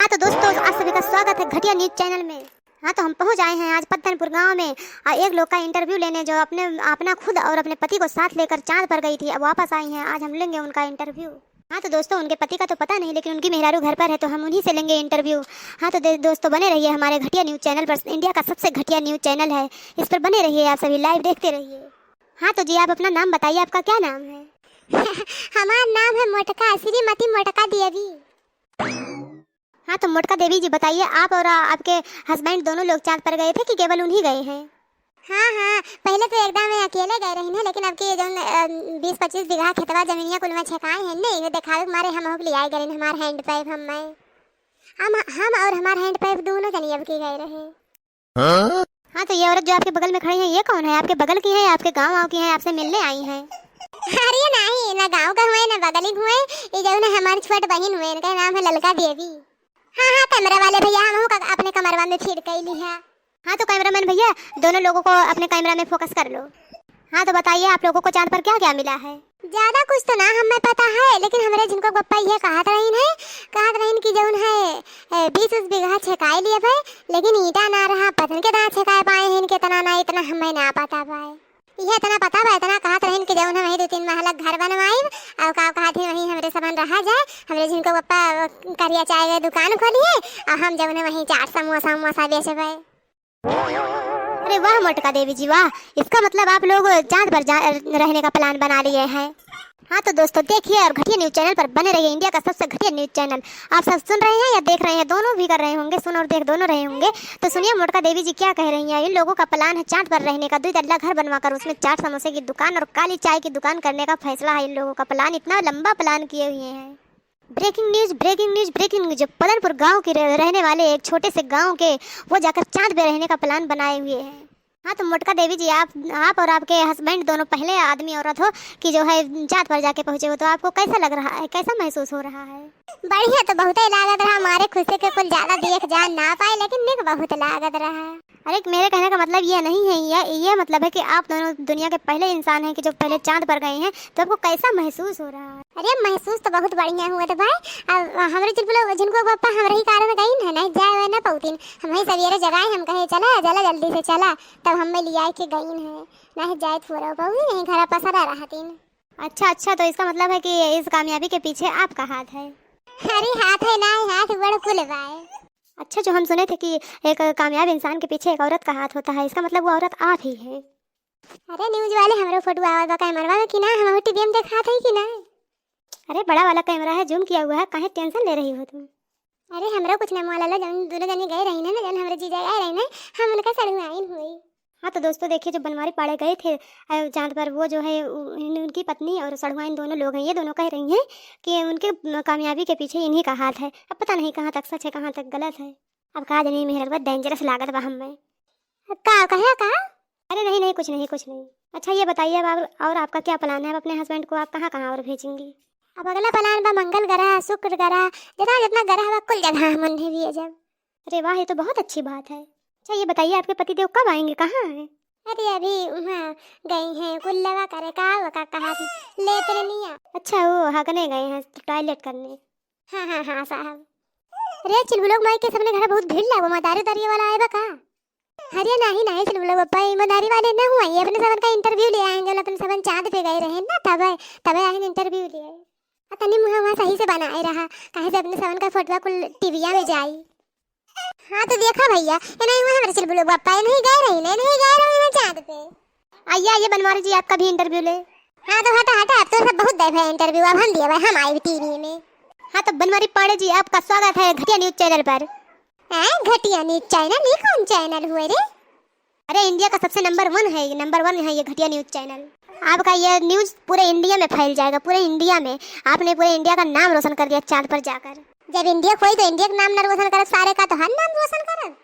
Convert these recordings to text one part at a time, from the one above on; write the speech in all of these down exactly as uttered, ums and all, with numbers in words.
तो दोस्तों, आप सभी का स्वागत है घटिया न्यूज चैनल में। हाँ, तो हम पहुँच आए हैं आज पद्दनपुर गांव में और एक लोग का इंटरव्यू लेने, जो अपने, अपना खुद और अपने पति को साथ लेकर चांद पर गई थी, अब वापस आई हैं। आज हम लेंगे उनका इंटरव्यू। हाँ, तो दोस्तों, उनके पति का तो पता नहीं, लेकिन उनकी मेहरारू घर पर है, तो हम उन्हीं से लेंगे इंटरव्यू। हाँ, तो दे-, दोस्तों, बने रहिए हमारे घटिया न्यूज चैनल पर। इंडिया का सबसे घटिया न्यूज चैनल है, इस पर बने रहिए, आप सभी लाइव देखते रहिए। हाँ, तो जी, आप अपना नाम बताइए, आपका क्या नाम है? हमार नाम है मोटका, श्रीमती मोटका देवी। हाँ, तो मोटका देवी जी, बताइए, आप और, आ, आपके हस्बैंड दोनों लोग चांद पर गए थे कि केवल उन्हीं गए हैं? हाँ, हाँ, पहिले तो एकदम अकेले गए रहिन है, लेकिन अब की जौन, अ, बीस पच्चीस बीघा खेतवा जमीनिया कुलवा छेकाए हैं ने, इहे देखावे के मारे हमहू के लियाए गए रहिन, हमार हैंड पाइप हम मैं। हम, हम और हमार हैंड पाइप दोनों जनी अब की गए रहे। हाँ? हाँ, तो ये औरत जो आपके बगल में खड़ी है, ये कौन है? आपके बगल की है या आपके गाँव वाँव की है, आपसे मिलने आई हैं? अरे नहीं, ना गाँव का हुए, ना बगली हुए, ये जौन है हमारी छोट बहिन हुए, इनका नाम है ललका देवी। हाँ, हाँ, कैमरा वाले भैया, हमहू का अपने कमरवा में फीड कइली है। हाँ, तो कैमरामैन भैया, दोनों लोगों को अपने कैमरा में फोकस कर लो। हाँ, तो बताइए, आप लोगों को चांद पर क्या क्या मिला है? ज्यादा कुछ तो ना हमें पता है, लेकिन हमरे झिनको के पप्पा ये कहत रहीन है, कहत रहीन कि जौन है, ए, बीस उस बीघा छेकाए लिए भाई, लेकिन ईंटा ना रहा, पता नहीं कितना छेकाए पाए हैं, कितना ना, इतना हमें ना पता पाए। ये इतना पता बा, इतना कहत रहीन कि जौन है वहीं दो तीन महला घर बनवाइब, और का कहत है वहीं हमरे सबन रहा जाए, हमरे झिनको के पप्पा, अ, करिया चाय के दुकान खोली है, और हम जौन है वहीं चाट समोसा उमोसा बेचबे। अरे वाह मोटका देवी जी वाह, इसका मतलब आप लोग चांद पर जा, रहने का प्लान बना लिए हैं। हाँ तो दोस्तों देखिए और घटिया न्यूज चैनल पर बने रहिए, इंडिया का सबसे घटिया न्यूज चैनल। आप सब सुन रहे हैं या देख रहे हैं, दोनों भी कर रहे होंगे, सुन और देख दोनों रहे होंगे। तो सुनिए मोटका देवी जी क्या कह रही हैं। इन लोगों का प्लान है चांद पर रहने का, दो तल्ला घर बनवा कर उसमें चाट समोसे की दुकान और काली चाय की दुकान करने का फैसला है इन लोगों का प्लान। इतना लंबा प्लान किए हुए हैं। Breaking news, breaking news, breaking news. Padanpur गांव के रह-, रहने वाले एक छोटे से गांव के वो जाकर चांद पे रहने का प्लान बनाए हुए हैं। हाँ तो मोटका देवी जी, आप, आप और आपके हस्बैंड दोनों पहले आदमी औरत हो कि जो है चांद पर जाके पहुँचे हो, तो आपको कैसा लग रहा है, कैसा महसूस हो रहा है? बढ़िया तो बहुत ही लागत रहा, हमारे खुशी के कुल ज्यादा देख जान ना पाए, लेकिन निक बहुत लागत रहा। अरे, मेरे कहने का मतलब ये नहीं है, ये, ये मतलब है कि आप दोनों दुनिया के पहले इंसान हैं कि जो पहले चांद पर गए हैं, तो आपको कैसा महसूस हो रहा है? अरे, महसूस तो बहुत बढ़िया हुआ था भाई। अब हमरे जिन लोग, जिनको पापा हमरे ही कारण गई है, नहीं जाए हुए ना पौतीन, हम ही सवेरे जगाए, हम कहे, "चला, चला, जल्दी से चला", तब हमें लिया के गई है, नहीं जाए थोड़ा बहुत यहीं घर पसरा रहतीन। अच्छा, अच्छा, तो इसका मतलब है कि इस कामयाबी के पीछे आपका हाथ है? अरे, हाथ है ना, हाथ बड़ कुल बाय। अच्छा, जो हम सुने थे कि एक कामयाब इंसान के पीछे एक औरत का हाथ होता है, इसका मतलब वो औरत आप ही है। अरे, न्यूज वाले, हमरो फोटो आवत बा कैमरवा में कि ना? हम टीवी में देखात है कि ना? अरे, बड़ा वाला कैमरा है, जूम किया हुआ है, काहे टेंशन ले रही हो तुम? अरे, हमरो कुछ ना मोला लो, जौन दोनों जनी गए रही ना, जौन हमरे जीजा गए रही ना, हम उनका सड़ुआइन हुई। हाँ, तो दोस्तों, देखिए, जब बनवारी पाड़े गए थे, अ, चांद पर, वो जो है, उ-, इन-, उनकी पत्नी और सड़ुआइन दोनों लोग हैं, ये दोनों कह रही हैं कि उनके, म, कामयाबी के पीछे इन्हीं का हाथ है। अब पता नहीं कहाँ तक सच है, कहाँ तक गलत है। अब का जानी, मेहरबा dangerous लागत बा हमें। का कहे का? अरे नहीं, नहीं, कुछ नहीं, कुछ नहीं। अच्छा, ये बताइए, अब आप, और आपका क्या प्लान है? अब अपने हस्बैंड को आप कहाँ कहाँ और भेजेंगी? अब अगला प्लान बा मंगल ग्रह, शुक्र ग्रह, जितना जितना ग्रह बा, कुल जगह हम उन्हें भेजब। अरे वाह, ये तो बहुत अच्छी बात है। अच्छा, ये बताइए, आपके पतिदेव कब आएंगे, कहाँ हैं? अरे, अभी वहाँ गई हैं कुल्लवा करे, का वो का कहा थी, लेटरिनिया। अच्छा, वो हगने गए हैं, टॉयलेट करने। हाँ, हाँ, हाँ, साहब। अरे, चिलबुलोक माई के सबने घर बहुत भीड़ लागो, मदारी उदारी वाला आए बा का? अरे, नाही, नाही, चिलबुलोक पप्पा, ईमानदारी वाले ना हुआ, ये अपने सबन का इंटरव्यू ले आएंगे, अपने सबन चांद पे गए रहे ना, तबे, तबे आए इंटरव्यू ले आए। आ तनी मुँह वहाँ सही से बनाए रहा, काहे से अपने सबन का फोटवा कुल टीविया में जाई। हाँ तो देखा भैया, ये नहीं हुआ हमारे चिलबुलोक पप्पा, ये नहीं गए रही, नहीं, नहीं गए रही ना चांद पे। आइए, आइए बनवारी जी, आपका भी इंटरव्यू ले। हाँ तो हटा, हटा, अब तो सब बहुत दे भाई इंटरव्यू, अब हम दिए भाई, हम आए टीवी में। हाँ तो बनवारी पाड़े जी, आपका स्वागत है घटिया न्यूज चैनल पर। हैं, घटिया न्यूज चैनल? ये कौन चैनल हुए रे? अरे, इंडिया का सबसे नंबर वन है, नंबर वन है ये घटिया न्यूज चैनल। आपका ये न्यूज पूरे इंडिया में फैल जाएगा, पूरे इंडिया में। आपने पूरे इंडिया का नाम रोशन कर दिया चांद पर जाकर। जब इंडिया खोई तो इंडिया का नाम ना रोशन करब, सारे का तो हर नाम रोशन करब।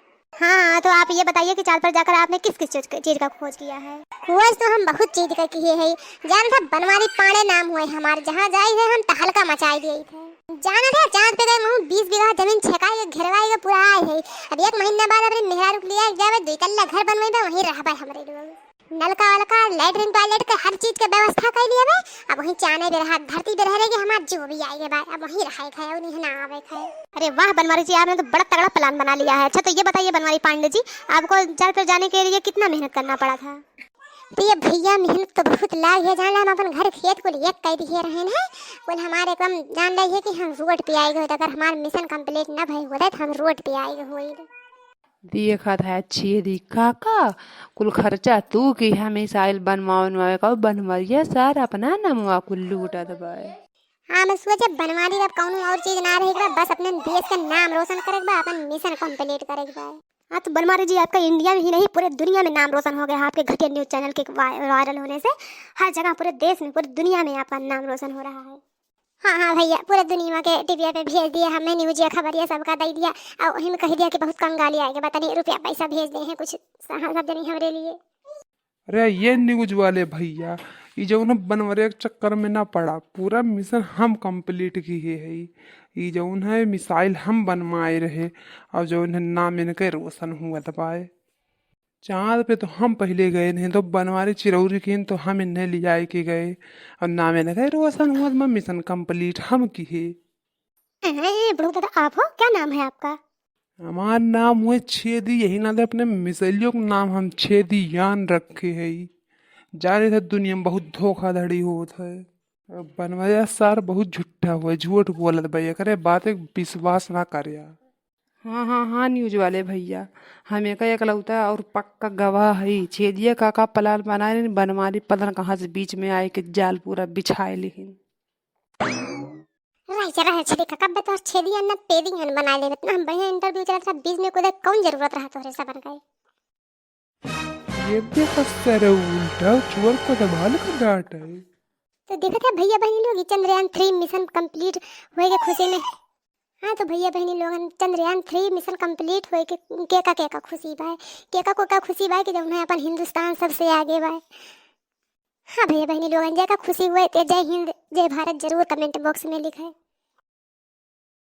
हाँ, तो आप ये बताइए कि चांद पर जाकर आपने किस किस चीज, चीज का खोज किया है? खोज तो हम बहुत चीज का किए है। जान था बनवारी पाड़े नाम हुए हमारे, जहाँ जाई है हम तहलका मचाई दिए थे। जाना था, चांद पे गए, वहाँ बीस बीघा जमीन छेकाई के, घेरवाई के पूरा आए है। अब एक महीना बाद अपने मेहरारू के लिए जावे, दो तल्ला घर बनवाई बा, वहीं रहबे हमरे लोग। नलका वलका, latrine toilet के हर चीज के व्यवस्था कइ लिए बे। अब वहीं चाने बेरहा, धरती बेरहा रहेगी, हमार जो भी आएगे बा, अब वहीं रहे खाए, उन्हीं ना आवे खाए। अरे वाह बनवारी जी, आपने तो बड़ा तगड़ा plan बना लिया है। अच्छा तो ये बताइए बनवारी पांडे जी, आपको जल पर जाने के लिए कितना मेहनत करना पड़ा था? तो ये भैया मेहनत तो बहुत लाग है, जान ला हम अपन घर खेत को लिए कह दिए रहे हैं, कुल हमारे एकदम जान ला है कि हम road पे आएगे होते, अगर हमार mission complete न भई होते तो हम road पे आएगे होते। देखत है छेदी काका, कुल खर्चा तू की है missile बनवावे, बनवावे का, बनवरिया सार अपना नमवा कुल लूटत बाए। हाँ, मैं सोचे बनवारी अब कौनो और चीज ना रहे के बा, बस अपने देश के नाम रोशन करे के बा, अपन mission complete करे के बा। हाँ, तो बनवारी जी आपका इंडिया में ही नहीं पूरे दुनिया में नाम रोशन हो गया है आपके घटिया news channel के वाय-, viral होने से। हर जगह पूरे देश में, पूरी दुनिया में आपका नाम रोशन हो रहा है। हाँ, हाँ भैया, पूरे दुनिया के टीवी पे भेज दिया हमने news या खबर या सबका दे दिया। और वही में कह दिया कि बहुत कंगाली आएगी, बताइए रुपया पैसा भेज दे हैं कुछ स-, हाँ, सब जनी हमरे लिए। अरे ये news वाले भैया, ई जौन बनवरे के चक्कर में ना पड़ा, पूरा mission हम complete किहे हई। ई जौन है missile हम बनवाए रहे, और जौन है नाम इनके रोशन हुआ दबाए। चाँद पे तो हम पहिले गए नहीं, तो बनवारी चिरौरी किन तो हम इन्हें ले जाए के गए, और नाम इनके रोशन हुआ दबाए, mission complete हम किहे। ए, ए, बुढ़ऊ दादा, आप हो? क्या नाम है आपका? हमार नाम हुए छेदी, यही नाते अपने मिसैलियों का नाम हम छेदी यान रखे हई। जाने थे दुनिया में बहुत धोखाधड़ी होत है। बनवाया सार बहुत झूठा हुए, झूठ बोलत बा, एकरे बात एक विश्वास ना करया। हाँ, हाँ, हाँ, news वाले भैया, हम एक एकलौता और पक्का गवाह हई। छेदिया काका plan बनाए रहे, बनवारी पता न कहाँ से बीच में आए के जाल पूरा बिछाए लिहिन। रह जा, रह जा, छेदी काका, बे तोहर छेदी अन्न पेदी अन्न बना लेबे। इतना हम बढ़िया interview चलत रहा, बीच में कूदे कौन जरूरत रहा तोहरे सबन का? ये देखो सर, उल्टा चोर को दबाल का डांट है। तो देखत है भैया बहनी लोग, ये चंद्रयान three mission complete होए के खुशी में, हाँ, तो भैया बहनी लोगन, चंद्रयान three mission complete होए के केका केका खुशी बा, केका कोका खुशी बा कि जौन है अपन हिंदुस्तान सबसे आगे बा। हाँ भैया बहनी लोगन, जेका खुशी हुए ते जय हिंद, जय भारत जरूर comment box में लिखे।